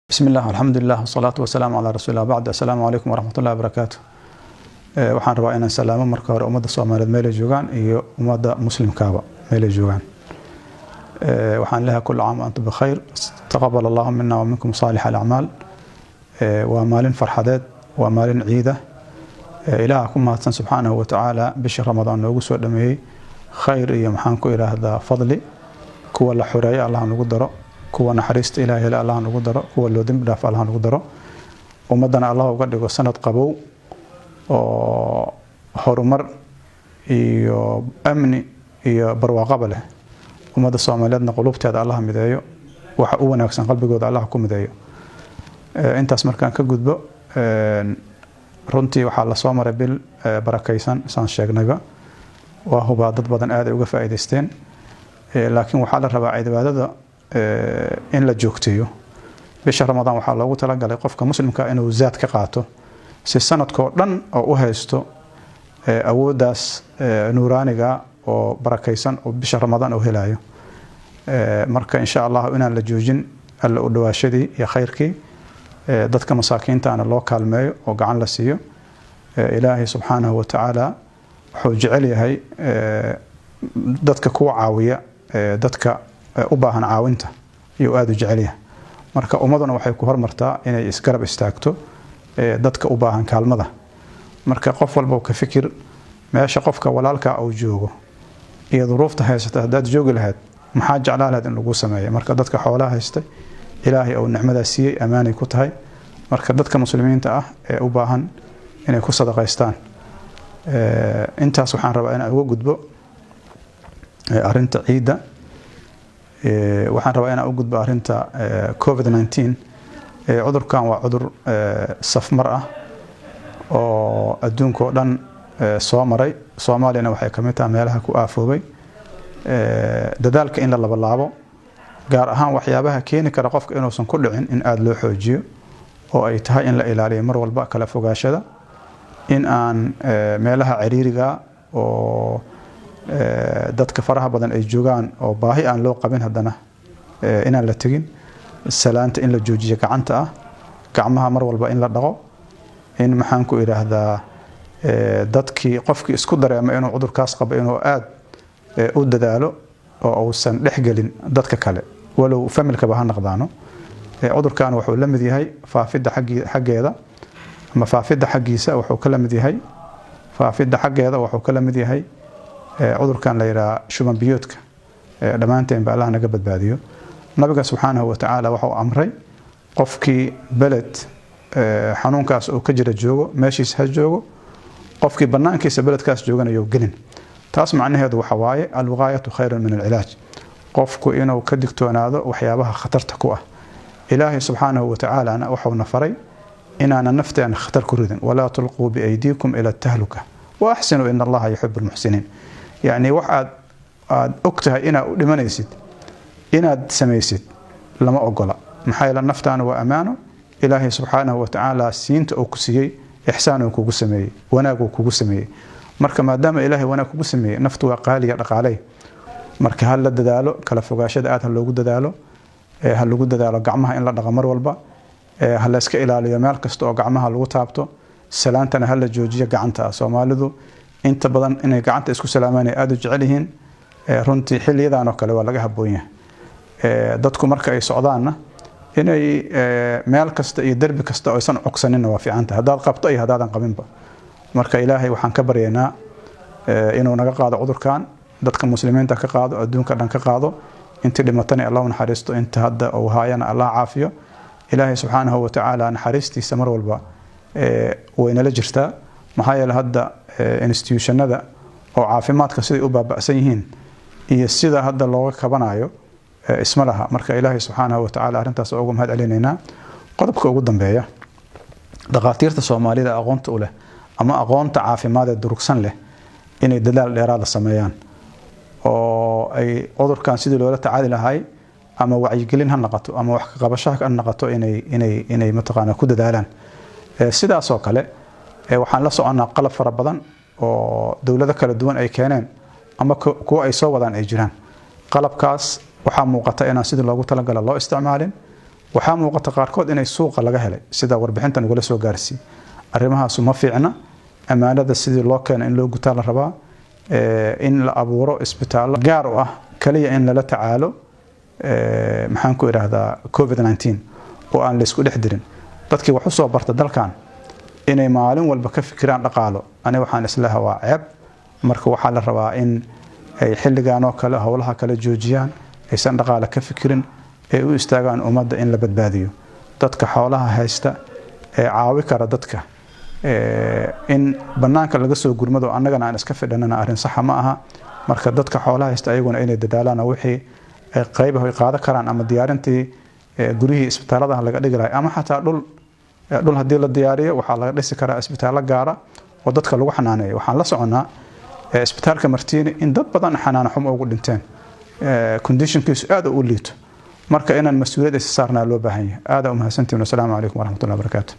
Bismi illah, alxamdulilah, wasalaatu wasalaamu calaa rasuulillah, bacd. Assalaamu calaykum waraxmatullahi wabarakaatu. Waxaan rabaa inaan salaamo marka hore ummadda Soomaaliyeed meelay joogaan iyo ummadda muslimkaaba meelay joogaan. Waxaan leeyahay: كل عام وأنتم بخير، تقبل الله منا ومنكم صالح الأعمال. Waa maalin farxadeed, waa maalin ciida. Ilaah ku mahadsan subxaanahu watacaala bishii Ramadaan noogu soo dhameeyey khayr iyo, maxaan ku idhaahdaa, fadli. Kuwa la xoreeyo Allah nagu daro, kuwa naxariista Ilaah hele Allah nagu daro, kuwa loo dembi dhaaf Allah nagu daro. Ummaddana Allah uga dhigo sanad qabow oo horumar iyo amni iyo barwaaqaba leh. Ummadda Soomaaliyeedna qulubteeda Allah mideeyo, waxa u wanaagsan qalbigooda Allah ku mideeyo. Intaas markaan ka gudbo, runtii waxaa lasoo maray bil barakaysan, saan sheegnayba. Waa hubaa dad badan aad ay uga faa'iidaysteen, laakiin waxaa la rabaa cibaadada in la joogteeyo. Bisha Ramadaan waxaa loogu talagalay qofka muslimka inuu zaad ka qaato si sanadkoo dhan oo u haysto awooddaas nuuraaniga oo barakaysan oo bisha Ramadaan uu helayo. Marka insha Allah inaan la joojin Alla u dhawaashadii iyo khayrkii, dadka masaakiintaana loo kaalmeeyo oo gacan la siiyo. Ilaahay subxaanahu watacaala wuxuu jecel yahay dadka kuwa caawiya dadka u baahan caawinta, ayuu aada u jecel yahay. Marka ummaduna waxay ku hormartaa inay isgarab istaagto dadka u baahan kaalmada. Marka qof walba ka fikir meesha qofka walaalka uu joogo iyo duruufta haysata. Haddaad joogi lahayd, maxaa jeclaa lahayd in lagu sameeyo? Marka dadka xoolaha haystay, Ilaahay uu nicmadaa siiyey, ammaanay ku tahay. Marka dadka muslimiinta ah ee u baahan inay ku sadaqaystaan. Intaas waxaan rabaa inaan uga gudbo arrinta ciidda. Waxaan rabaa inaan u gudbo arrinta COVID-19. Cudurkan waa cudur safmar ah oo adduunka oo dhan soo maray. Soomaaliyana waxay kamid tahay meelaha ku aafoobay. Dadaalka in la labalaabo, gaar ahaan waxyaabaha keeni kara qofka inuusan ku dhicin in aada loo xoojiyo, oo ay tahay in la ilaaliyo mar walba kala fogaashada, in aan meelaha ciriiriga oo dadka faraha badan ay joogaan oo baahi aan loo qabin haddana inaan la tegin, salaanta in la joojiyo gacanta ah, gacmaha mar walba in la dhaqo, in, maxaan ku idhaahdaa, dadkii qofkii isku dareemo inuu cudurkaas qabo inuu aada u dadaalo oo uusan dhexgelin dadka kale, walow familkaba ha noqdaano. Cudurkan wuxuu la mid yahay faafidda xaggeeda ama faafidda xaggiisa wuxuu ka la mid yahay, faafidda xaggeeda wuxuu ka la mid yahay cudurkan la yidhaha shuban biyoodka. Dhammaanteen ba Allah naga badbaadiyo. Nabiga subxaanahu watacaala wuxuu amray qofkii beled xanuunkaas uu ka jira joogo, meeshiis ha joogo. Qofkii banaankiisa beledkaas jooganayo gelin. Taas macnaheedu waxa waaye: الوقاية خير من العلاج. Qofku inuu ka digtoonaado waxyaabaha khatarta ku ah. Ilaahay subxaanahu watacaalana wuxuuna faray inaanan nafteena khatar ku ridin: ولا تلقوا بأيديكم إلى التهلكة وأحسنوا إن الله يحب المحسنين. Yacni wax aad og tahay inaad u dhimanaysid inaad samaysid lama ogola. Maxaa yeele, naftaana waa ammaano. Ilaahay subxaanahu watacaala siinta uu ku siiyey ixsaan uu kugu sameeyey, wanaag uu kugu sameeyey. Marka maadaama Ilaahay wanaag kugu sameeyey, naftu waa qaaliya, dhaqaaley. Marka ha la dadaalo, kala fogaashada aad ha loogu dadaalo, ha lagu dadaalo gacmaha in la dhaqo mar walba, ha la iska ilaaliyo meel kasta oo gacmaha lagu taabto, salaantana ha la joojiyo gacanta. Soomaalidu inta badan inay gacanta isku salaamaan ay aada u jecel yihiin. Runtii xiliyadan oo kale waa laga habboon yahay. Dadku marka ay socdaanna inay meel kasta iyo derbi kasta aysan cogsaninna waa fiicanta, haddaad qabto iyo haddaadan qabinba. Marka Ilaahay waxaan ka baryaynaa inuu naga qaado cudurkan, dadka muslimiinta ka qaado, adduunka dhan ka qaado. Intii dhimatana Allah naxariisto, inta hadda uu haayana Allah caafiyo. Ilaahay subxaanahu watacaala naxariistiisa mar walba waynala jirtaa. Maxaa yeele, hadda institutionada oo caafimaadka siday u baaba'san yihiin iyo sida hadda looga kabanayo isma laha. Marka Ilaahay subxaanahu watacaala arrintaas ugu mahad celinaynaa. Qodobka ugu dambeeya, dhakhaatiirta Soomaalida aqoonta u leh ama aqoonta caafimaad ee durugsan leh inay dadaal dheeraada sameeyaan oo ay cudurkan sidii loola tacaali lahay, ama wacyigelin ha noqoto ama wax ka qabasho ha noqoto, inay mataqaanaa ku dadaalaan. Sidaas oo kale waxaan la soconnaa qalab fara badan oo dowlado kala duwan ay keeneen ama kuwa ay soo wadaan ay jiraan. Qalabkaas waxaa muuqata inaan sidii loogu talagala loo isticmaalin. Waxaa muuqata qaarkood inay suuqa laga helay, sida warbixintan ugala soo gaarsiiyey. Arrimahaasu ma fiicna. Ammaanada sidii loo keeno in loo gutaa la rabaa, in la abuuro isbitaallo gaar u ah kaliya in lala tacaalo, maxaan ku idhaahdaa, COVID-19, oo aan laysku dhex dirin dadkii wax usoo barta dalkan. Inay maalin walba ka fikiraan dhaqaalo, ani waxaan isleeha waa ceeb. Marka waxaa la rabaa in ay xilligan oo kale howlaha kale joojiyaan, aysan dhaqaale ka fikirin, ay u istaagaan ummadda in la badbaadiyo. Dadka xoolaha haysta ee caawi kara dadka, in banaanka laga soo gurmado, annagana aan iska fidhanana, arrin saxa ma aha. Marka dadka xoolaha haysta ayaguna inay dadaalaan wixii ay qayb ay qaadan karaan, ama diyaarintii guryihii isbitaalladaha laga dhigi lahay, ama xataa dhul haddii la diyaariyo, waxaa laga dhisi karaa isbitaallo gaara oo dadka lagu xanaaneeyo. Waxaan la soconnaa isbitaalka Martiini in dad badan xanaano xumo ugu dhinteen, conditionkiisu aad u liito. Marka inaan mas-uuliyad isa saarnaa loo baahan yahay. Aada umahadsantihin. Wasalaamu calaykum waraxmatullahi wabarakaatu.